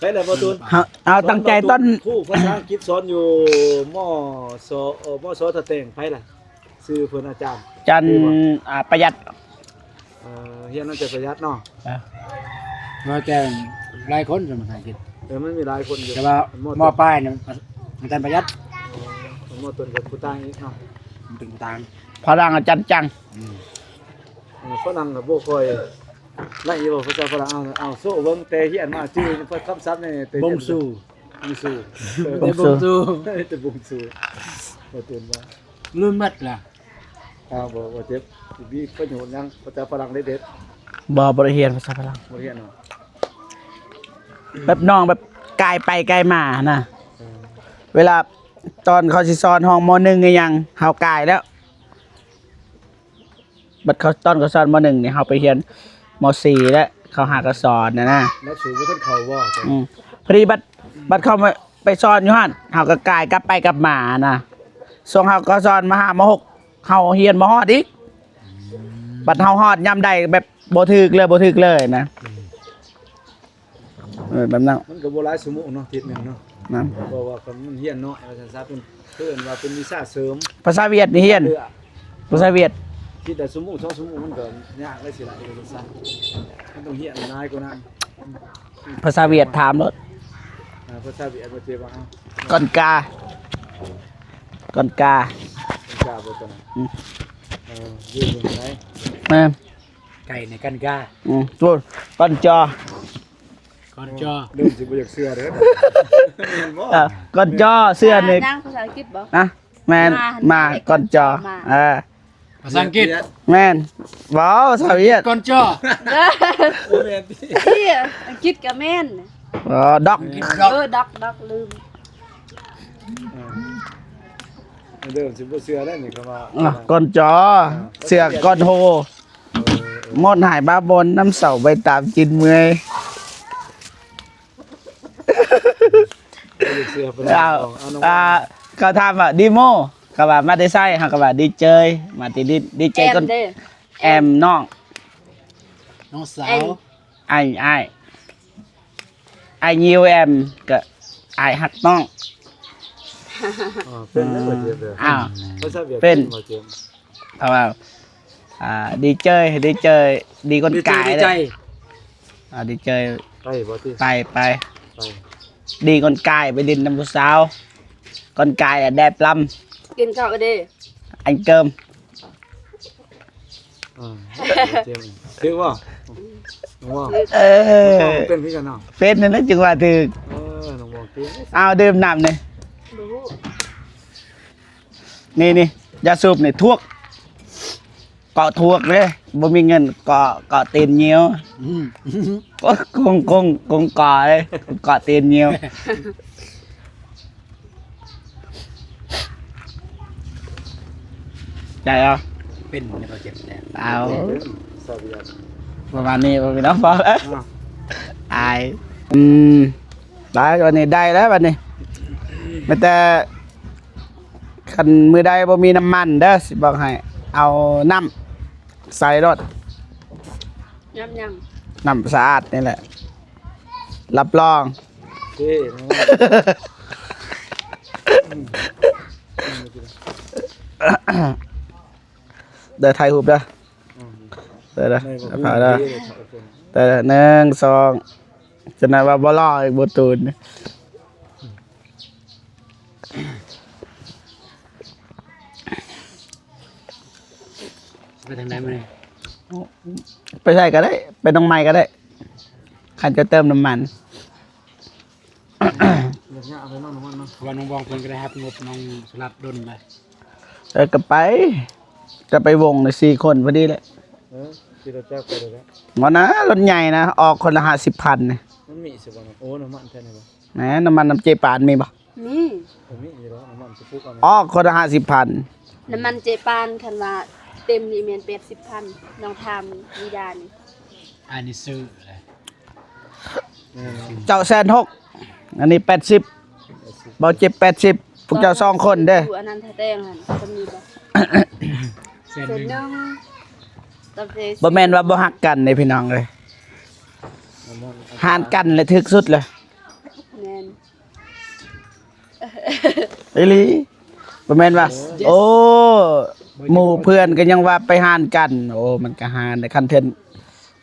ໄປແລ້ວບໍ່ຕູນ ເຮົາ ເອົາຕັ້ງໃຈຕອນ ຄູພາສາອັງກິດສອນຢູ່ ມສ ເອີ ມສ ທ່າແຕງ ໃຜລະ? ຊື່ເພິ່ນອາຈານ ອາຈານ ອ່າ ປະຢັດ ເອີ ຮຽນນຳອາຈານປະຢັດເນາະ ເອີ ມາແຕ່ຫຼາຍຄົນສຳພາສາອັງກິດ ເອີ ມັນມີຫຼາຍຄົນຢູ່ ແຕ່ວ່າ ມ.ປາຍ ນັ້ນ ອາຈານປະຢັດ ເອີ ມ.ຕົ້ນກັບຄູຕ່າງອີກເນາະ ມັນເປັນຄູຕ່າງ ພະລັງອາຈານຈັງ ອືມ ເອີ ຝຣັ່ງກໍບໍ່ຄ່ອຍໄດ້ຢູ່ ພາສາຝຣັ່ງ ເອົາ ເອົາໂຊເບິ່ງ ແຕ່ຮຽນມາຈື່ຄຳສັບນີ້ ແຕ່ຮຽນ ບົງຊູ ບົງຊູ ເອີ ບົງຊູ ແຕ່ບົງຊູ ບໍ່ຕື່ນວ່າ ລືມໝົດລະ ອ້າວ ບໍ່ ບໍ່ເຈັບ ຊິມີປະໂຫຍດຫຍັງ ພາສາຝຣັ່ງເດັດໆ ບໍ່ ບໍ່ໄດ້ຮຽນພາສາຝຣັ່ງ ບໍ່ໄດ້ຮຽນເນາະ ແບບນ້ອງແບບກາຍໄປກາຍມານະ ເອີ ເວລາຕອນເຂົາຊິສອນຫ້ອງ ມໍໜຶ່ງ ອີ່ຫຍັງ ເຮົາກາຍແລ້ວ ບັດເຂົາ ຕອນເຂົາສອນ ມໍໜຶ່ງ ນີ້ ເຮົາໄປຮຽນ ມໍສີ່ ແລ້ວ ເຂົາຫາກໍສອນນະນະ ຫຼັກສູດບໍ່ທັນເຂົ້າບໍ່? ອືມ ພໍດີບັດ ບັດເຂົາມາໄປສອນຢູ່ຫັ້ນ ເຮົາກໍກາຍກັບໄປກັບມານະ ຊ່ວງເຮົາກໍສອນ ມໍຫ້າ ມໍຫົກ ເຮົາຮຽນບໍ່ຮອດອີກ ອືມ ບັດເຮົາຮອດຍາມໃດແບບບໍ່ຖືກເລີຍ ບໍ່ຖືກເລີຍນະ ອືມ ເອີ ແບບນັ້ນ ມັນກໍບໍ່ຫຼາຍຊົ່ວໂມງເນາະ ທິດໜຶ່ງເນາະ ນະ ເພາະວ່າຄັນມັນຮຽນນ້ອຍວ່າຊັ້ນຊະ ເພິ່ນ ເພິ່ນວ່າເປັນວິຊາເສີມ ພາສາຫວຽດນີ້ຮຽນ ເອີ ພາສາຫວຽດ ຄິດໄດ້ຊົ່ວໂມງສອງຊົ່ວໂມງ ມັນກໍຍາກໄດ້ຊິຫຼາຍກວ່າຊັ້ນ ມັນຕ້ອງຮຽນຫຼາຍກວ່ານັ້ນ ພາສາຫວຽດຖາມໂລດ ອ່າ ພາສາຫວຽດບໍ່ເຈັບວ່າ ກ່ອນກາ ກ່ອນກາ ກ່ອນກາບໍ່ຕົວນັ້ນ ອືມ ເອີ ຢູ່ເມືອງໃດ ແມ່ນ ໄກ່ໃນກັນກາ ອືມ ໂອ້ຍ ກ່ອນຈອ ກ່ອນຈອ ເລີ່ມຊິບໍ່ຢາກເຊື່ອເດີ ແມ່ນບໍ່? ເອີ ກ່ອນຈອ ເຊື່ອນີ້ ນາງພາສາອັງກິດບໍ່? ນະ ແມ່ນ ມາ ມາ ກ່ອນຈອ ມາ ເອີ ພາສາອັງກິດ. ແມ່ນ. ເວົ້າພາສາຫວຽດ. ກ່ອນຈອ. ບໍ່ແມ່ນຕິ. ເອີ ອັງກິດກໍແມ່ນ. ເອີ ດັອກ. ເອີ ດັອກ ດັອກ ລືມ. ເດີມຊິບໍ່ເຊື່ອໄດ້ນີ້ ຄຳວ່າ ອ່ະ ກ່ອນຈອ. ເຊື່ອກ່ອນໂຮ. ເອີ ເອີ ໝົດຫາຍບ້າບົນ ນ້ຳເສົາໄປຕາມກິນເມື່ອຍ. ເອີ ເຊື່ອເພິ່ນ. ເອົາ ເອົາ ເຂົາຖາມວ່າ ດີໂມ ເຂົາວ່າມາແຕ່ໃສ ເຮົາກໍວ່າ ດີເຈີຍ ມາແຕ່ດິນ ດີເຈີຍ ແອມ ຄົນເດ້ ແອມ ນ້ອງ ນ້ອງສາວ ອ້າຍ ອ້າຍ ອ້າຍ ຢູ ແອມ ກໍ ອ້າຍຮັກນ້ອງ. ອໍ ເປັນແລ້ວບໍ່ເຈັບເດີ. ອ້າວ ພາສາຫວຽດ ເປັນ ເປັນບໍ່ເຈັບ. ເພາະວ່າ ອ່າ ດີເຈີຍ ດີເຈີຍ ດີກົນກາຍເດ້. ອ່າ ດີເຈີຍ ໄປບໍ່ຕິ? ໄປ ໄປ ໄປ ດີກົນກາຍ ໄປຫຼິ້ນນຳຜູ້ສາວ ກົນກາຍແດບລຳ. ກິນເຂົ້າເດ້ ອັນເກີມ. ອ່າ ຖືກບໍ່? ເອີ ເປັນຄືກັນເນາະ. ເປັນນັ້ນແຫຼະ ຈຶ່ງວ່າຖືກ. ເອີ ນ້ອງບອກຖືກ. ເອົາ ດື່ມນ້ຳນີ້. ບໍ່ຮູ້. ນີ້ໆ ຢາສູບນີ້ ທວກ ເກາະທວກເດ້. ບໍ່ມີເງິນ ເກາະ ເກາະຕີນຍ່ຽວ. ອືມ ກົງ ກົງ ກົງ ເກາະເດ້ ເກາະຕີນຍ່ຽວ. ໄດ້ເອົາ ເປັນແລ້ວກໍເຈັບແລ້ວ. ເອົາ ປະມານນີ້ ພີ່ນ້ອງ ພໍແລ້ວ. ອາຍ ອືມ ໄດ້ ວັນນີ້ໄດ້ແລ້ວ ບັດນີ້. ແມ່ນແຕ່ ຄັນມື້ໃດບໍ່ມີນ້ຳມັນເດີ ຊິບອກໃຫ້ ເອົານ້ຳໃສ່ໂລດ. ນ້ຳຫຍັງ? ນ້ຳສະອາດນີ້ແຫຼະ ຮັບຮອງ. ເດີ ຖ່າຍຮູບເດີ. ອືມ ເດີ ເດີ ຖ່າຍຮູບເດີ. ເດີ ໜຶ່ງ ສອງ ຈະນັ້ນວ່າບໍ່ຫຼໍ່ອີກ ບໍ່ຕູນ. ໄປທາງໃດມື້ນີ້? ໄປໃສກໍໄດ້ ໄປໜອງໄມ້ກໍໄດ້ ຄັນຈະເຕີມນ້ຳມັນ. ເພາະວ່ານ້ອງບອງເພິ່ນກໍໄດ້ຮັບງົບນ້ອງສະຫຼັດດົນໄດ. ເອີ ກໍໄປ ກໍໄປວົງສີ່ຄົນພໍດີແຫຼະ. ເອີ ຂີ່ລົດຈັກໄປເລີຍແຫຼະ. ບໍ່ນະ ລົດໃຫຍ່ນະ ອອກຄົນລະຫ້າສິບພັນນະ. ມັນມີຊິບໍ່ນະ? ໂອ້ ນ້ຳມັນແທ້ນີ້ບໍ່? ແໝ ນ້ຳມັນນຳເຈປານມີບໍ່? ມີ ກໍມີຢູ່ແລ້ວ ນ້ຳມັນຊິປຸກເອົາ. ອອກຄົນລະຫ້າສິບພັນ. ນ້ຳມັນເຈປານ ຄັນວ່າເຕັມນີ້ແມ່ນແປດສິບພັນ ນ້ອງຖາມວິດານີ້. ອັນນີ້ຊື້ເລີຍ ເຈົ້າແສນຫົກ ອັນນີ້ແປດສິບ ເບົາເຈັບແປດສິບ ພວກເຈົ້າສອງຄົນເດ້. ຢູ່ອັນນັ້ນ ທ່າແຕງຫັ້ນ ກໍມີບໍ່? ແສນໜຶ່ງ ແສນໜຶ່ງ. ບໍ່ແມ່ນວ່າບໍ່ຮັກກັນເດ້ພີ່ນ້ອງເອີຍ ຫານກັນແຫຼະຖືກສຸດເລີຍ. ແມ່ນ ອີ່ຫຼີ ບໍ່ແມ່ນວ່າ ໂອ້ ໝູ່ເພື່ອນກໍຍັງວ່າໄປຫານກັນ. ໂອ້ ມັນກໍຫານໄດ້ ຄັນເທື່ອ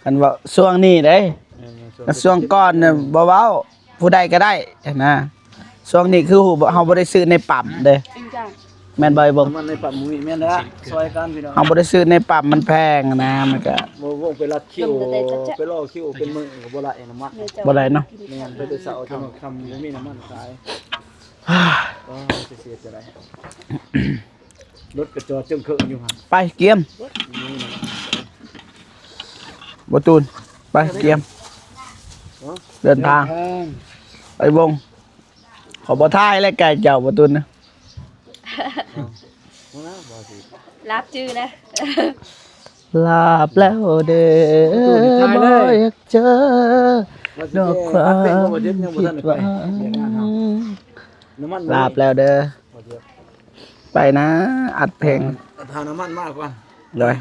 ຄັນວ່າຊ່ວງນີ້ເດ້ ແມ່ນໆ ຊ່ວງ ຊ່ວງກ່ອນນະບໍ່ເວົ້າ ຜູ້ໃດກໍໄດ້ນະ. ຊ່ວງນີ້ຄືເຮົາບໍ່ໄດ້ຊື້ໃນປ້ຳເດ້. ແມ່ນບໍ່ ໄອ້ບົງ? ນ້ຳມັນໃນປ້ຳມີ ແມ່ນແລ້ວ ຊ່ອຍກັນພີ່ນ້ອງ. ເຮົາບໍ່ໄດ້ຊື້ໃນປ້ຳ ມັນແພງນະ ມັນກໍ ບໍ່ ບໍ່ໄປລັດຄິວ ໄປລໍຄິວເປັນມື້ກໍບໍ່ໄດ້ນ້ຳມັນ ບໍ່ໄດ້ເນາະ. ແມ່ນ ໄປແຕ່ເຊົ້າຈົນຄ່ຳ ບໍ່ມີນ້ຳມັນຂາຍ. ໂອ້ຍ ຊິເສຍຈະໄດ້ ລົດກະຈອດເຈິງເຄີງຢູ່ຫັ້ນ. ໄປກຽມ ບໍ່ຕູນ ໄປກຽມ ເດີນທາງ ໄປວົງ. ຂໍບໍ່ຖ່າຍແລ້ວ ໄກ່ເຈົ້າບໍ່ຕຸນນະ. ລາບຈື່ນະ. ລາບແລ້ວເດີ ບໍ່ຢາກເຈີ ດອກຄວາມຜິດຫວັງ. ລາບແລ້ວເດີ ໄປນະ ອັດເພງ. ເອົານ້ຳມັນມາກ່ອນ ໂດຍ.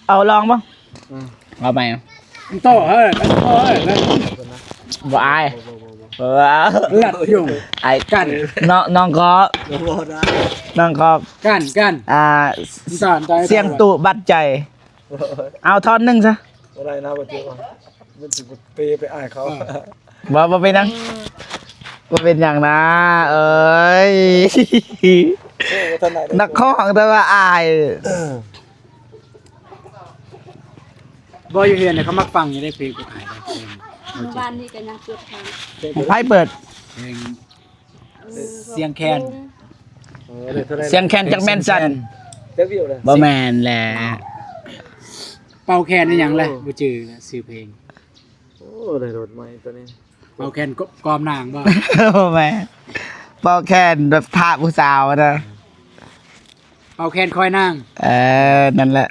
ເອົາລອງເບິ່ງ. ອືມ ເອົາໃໝ່. ມັນຕໍ່ເຮີ້ຍ ມັນຕໍ່ເຮີ້ຍ. ບໍ່ອາຍ ບໍ່ ບໍ່ ບໍ່ ບໍ່ ລັດຢູ່ ອາຍກັນ. ນ້ອງ ນ້ອງກໍ ບໍ່ໄດ້ ນ້ອງກໍ ກັນ ກັນ ອ່າ ມັນຕໍ່ ມັນຕໍ່ ສ່ຽງຕູ້ບັດໃຈ. ເອົາທ່ອນໜຶ່ງຊະ. ບໍ່ໄດ້ນະ ບໍ່ຖືກວ່າ ມັນຊິໄປ ໄປອາຍເຂົາ. ບໍ່ ບໍ່ເປັນຫຍັງ ບໍ່ເປັນຫຍັງນະ ເອີຍ. ໂອ້ ບໍ່ທັນໄດ້ ນັກຮ້ອງແຕ່ວ່າອາຍ. ບໍ່ ຢູ່ເຮືອນເຂົາມັກຟັງຢູ່ເດ້ ເພງພວກອ້າຍເດ້. ມື້ວານນີ້ກໍຍັງເປີດຟັງ. ໃຜເປີດ? ເພງ ອືມ ສຽງແຄນ. ເອີ ໄດ້ເທົ່າໃດ ສຽງແຄນຈັກແມ່ນສັ່ນ ຈັກວິວລະ ບໍ່ແມ່ນແຫຼະ ເປົ່າແຄນອີ່ຫຍັງລະ ໂອ້ ບໍ່ຈື່ລະຊື່ເພງ ໂອ້ ໄດ້ລົດໃໝ່ໂຕນີ້ ເປົ່າແຄນກອມນາງບໍ່ ບໍ່ແມ່ນ ເປົ່າແຄນແບບຖ້າຜູ້ສາວນະ ເປົ່າແຄນຄອຍນາງ ເອີ ນັ້ນແຫຼະ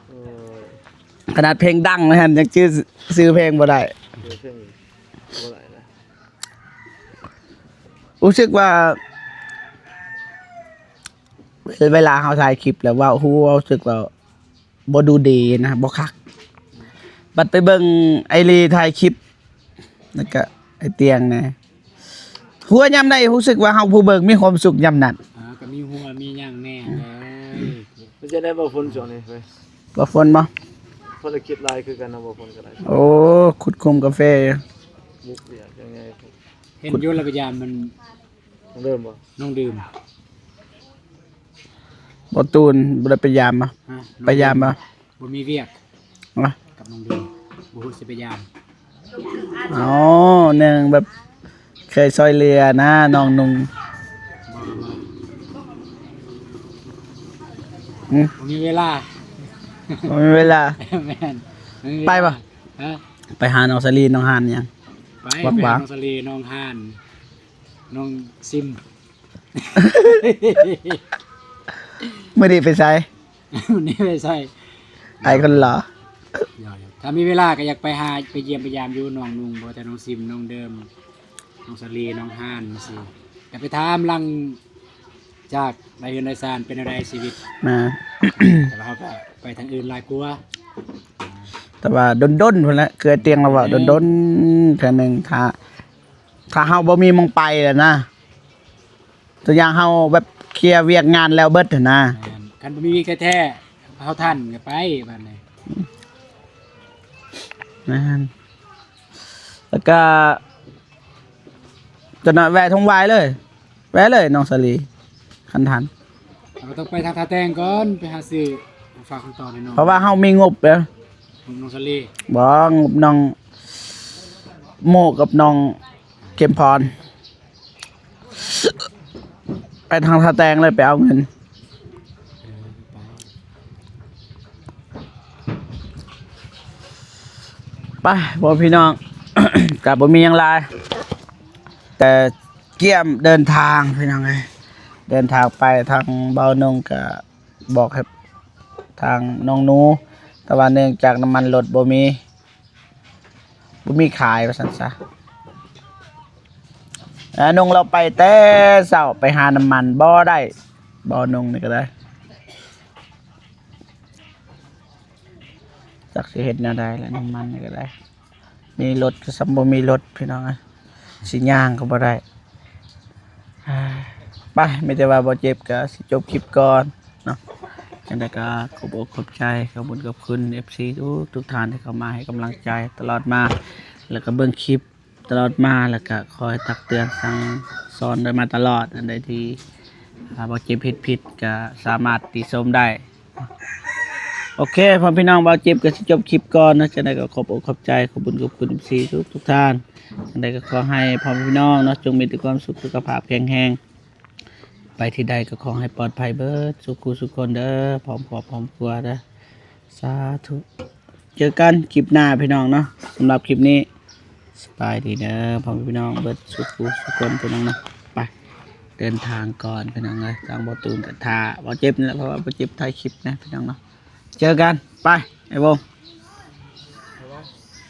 ເອີ ຂະໜາດເພງດັງນະຫັ້ນຍັງຈື່ຊື່ເພງບໍ່ໄດ້ ຊື່ເພງບໍ່ໄດ້ນະ ຮູ້ສຶກວ່າ ເວລາເຮົາຖ່າຍຄລິບແລ້ວເວົ້າ ຮູ້ ເຮົາຮູ້ສຶກວ່າບໍ່ດູດີນະ ບໍ່ຄັກ ບັດໄປເບິ່ງໄອລີຖ່າຍຄລິບ ແລ້ວກະໄອຕຽງແດ່ ຫົວຍາມໃດຮູ້ສຶກວ່າເຮົາຜູ້ເບິ່ງມີຄວາມສຸກຍາມນັ້ນ ອ່າ ກໍມີຫົວມີຫຍັງແດ່ເລີຍ ເປັນຈັ່ງໃດບໍ່ຝົນຊ່ວງນີ້ ບໍ່ຝົນບໍ່ ພາລະກິດຫຼາຍຄືກັນນະ ບໍ່ຝົນກໍໄດ້ ໂອ້ ຂຸດຂຸມກາເຟຢູ່ ບຸກວຽກຍັງໄງ ເຫັນຢູ່ລະໄປຢາມມັນ ນ້ອງເດີມບໍ່ ນ້ອງເດີມ ບໍ່ຕູນບໍ່ໄດ້ໄປຢາມບໍ່ ຮະ ໄປຢາມບໍ່ ບໍ່ມີວຽກ ນະ ກັບນ້ອງເດີມ ບໍ່ຮູ້ຊິໄປຢາມ ອໍ ໜຶ່ງແບບເຄີຍຊ່ອຍເຫຼືອນະ ນ້ອງນຸ່ງ ບໍ່ ບໍ່ ຫືມ ບໍ່ມີເວລາ ບໍ່ມີເວລາ ແມ່ນ ບໍ່ມີເວລາ ໄປບໍ່ ຮະ ໄປຫານ້ອງສາລີ ນ້ອງຮານຫຍັງ ໄປ ໄປຫານ້ອງສາລີ ນ້ອງຮານ ນ້ອງຊິມ ມື້ນີ້ໄປໃສ? ມື້ນີ້ໄປໃສ? ອ້າຍຄົນຫຼໍ່ ຖ້າມີເວລາກໍຢາກໄປຫາ ໄປຢ້ຽມໄປຢາມຢູ່ໜອງໜຸ່ງ ບໍ່ວ່າແຕ່ນ້ອງຊິມ ນ້ອງເດີມ ນ້ອງສາລີ ນ້ອງຮານ ຈັ່ງຊີ້ ກໍໄປຖາມຫຼັງຈາກໄດ້ເຮືອນໄດ້ຊານ ເປັນແນວໃດຊີວິດ ແມ່ນ ແຕ່ວ່າເຮົາກໍໄປທາງອື່ນຫຼາຍກວ່າ ແຕ່ວ່າດົນໆ ພຸ້ນແຫຼະ ຄືອ້າຍຕຽງລາວເວົ້າ ແມ່ນ ດົນໆ ເທື່ອໜຶ່ງ ຖ້າ ຖ້າເຮົາບໍ່ມີໝ່ອງໄປແລ້ວນະ ຕົວຢ່າງເຮົາແບບເຄຍວຽກງານແລ້ວເບິດຫັ້ນນະ ແມ່ນ ຄັນບໍ່ມີວຽກແທ້ໆ ເຮົາທັນກໍໄປບາດນີ້ ແມ່ນ ແລ້ວກໍ ຈະໜ້ອຍແວ່ທົ່ງວາຍເລີຍ ແວ່ເລີຍນ້ອງສາລີ ຄັນທັນ ເຮົາກໍຕ້ອງໄປທາງທ່າແຕງກ່ອນ ໄປຫາຊື້ຝາກຂອງຕໍ່ໃຫ້ນ້ອງ ເພາະວ່າເຮົາມີງົບເດ້ ງົບນ້ອງສາລີ ບໍ່ ງົບນ້ອງໂມກັບນ້ອງເຂັມພອນ ໄປທາງທ່າແຕງເລີຍ ໄປເອົາເງິນ ເອີ ໄປ ໄປ ພໍ່ພີ່ນ້ອງ ກໍບໍ່ມີຫຍັງຫຼາຍ ແຕ່ກຽມເດີນທາງພີ່ນ້ອງເອີຍ ເດີນທາງໄປ ທາງເບົານົງກໍບອກໃຫ້ທາງນ້ອງໜູ ແຕ່ວ່າເນື່ອງຈາກນ້ຳມັນລົດບໍ່ມີ ບໍ່ມີຂາຍວ່າຊັ້ນຊະ ອາ ນ້ອງລາວໄປແຕ່ເຊົ້າ ໄປຫານ້ຳມັນບໍ່ໄດ້ ເບົານົງນີ້ກໍໄດ້ ຈັກຊິເຮັດແນວໃດລະ ນ້ຳມັນນີ້ກໍໄດ້ ມີລົດກໍສ່ຳບໍ່ມີລົດພີ່ນ້ອງເອີຍ ຊິຍ່າງກໍບໍ່ໄດ້ ໄປ ມີແຕ່ວ່າບໍ່ເຈັບກໍຊິຈົບຄລິບກ່ອນເນາະ ຈັ່ງໃດກໍຂອບອົກຂອບໃຈ ຂອບບຸນຂອບຄຸນເອັຟຊີທຸກໆທ່ານທີ່ເຂົ້າມາໃຫ້ກຳລັງໃຈຕະຫຼອດມາ ແລ້ວກໍເບິ່ງຄລິບຕະຫຼອດມາ ແລ້ວກໍຄອຍຕັກເຕືອນສັ່ງສອນກັນມາຕະຫຼອດ ອັນໃດທີ່ ອ່າ ບໍ່ເຈັບເຮັດຜິດກໍສາມາດຕິຊົມໄດ້ ໂອເຄ ພໍ່ພີ່ນ້ອງ ບ່າວເຈັບກໍຊິຈົບຄລິບກ່ອນເນາະ ຈັ່ງໃດກໍຂອບອົກຂອບໃຈ ຂອບບຸນຂອບຄຸນເອັຟຊີທຸກໆທ່ານ ຈັ່ງໃດກໍຂໍໃຫ້ພໍ່ແມ່ພີ່ນ້ອງເນາະ ຈົ່ງມີແຕ່ຄວາມສຸກ ສຸຂະພາບແຂງແຮງ ໄປທີ່ໃດກໍຂໍໃຫ້ປອດໄພເບິດສູ່ຄູ່ສູ່ຄົນເດີ ພ້ອມຄອບພ້ອມຄົວເດີ ສາທຸ ເຈີກັນຄລິບໜ້າພີ່ນ້ອງເນາະ ສຳລັບຄລິບນີ້ ສະບາຍດີເດີພໍ່ແມ່ພີ່ນ້ອງເບິດສູ່ຄູ່ສູ່ຄົນພີ່ນ້ອງເນາະ ໄປ ເດີນທາງກ່ອນພີ່ນ້ອງເອີຍ ທາງບໍ່ຕູນກໍຖ້າບໍ່ເຈັບນີ້ແຫຼະ ເພາະວ່າບໍ່ເຈັບຖ່າຍຄລິບນະພີ່ນ້ອງເນາະ ເຈີກັນ ໄປ ໄອ້ໂວ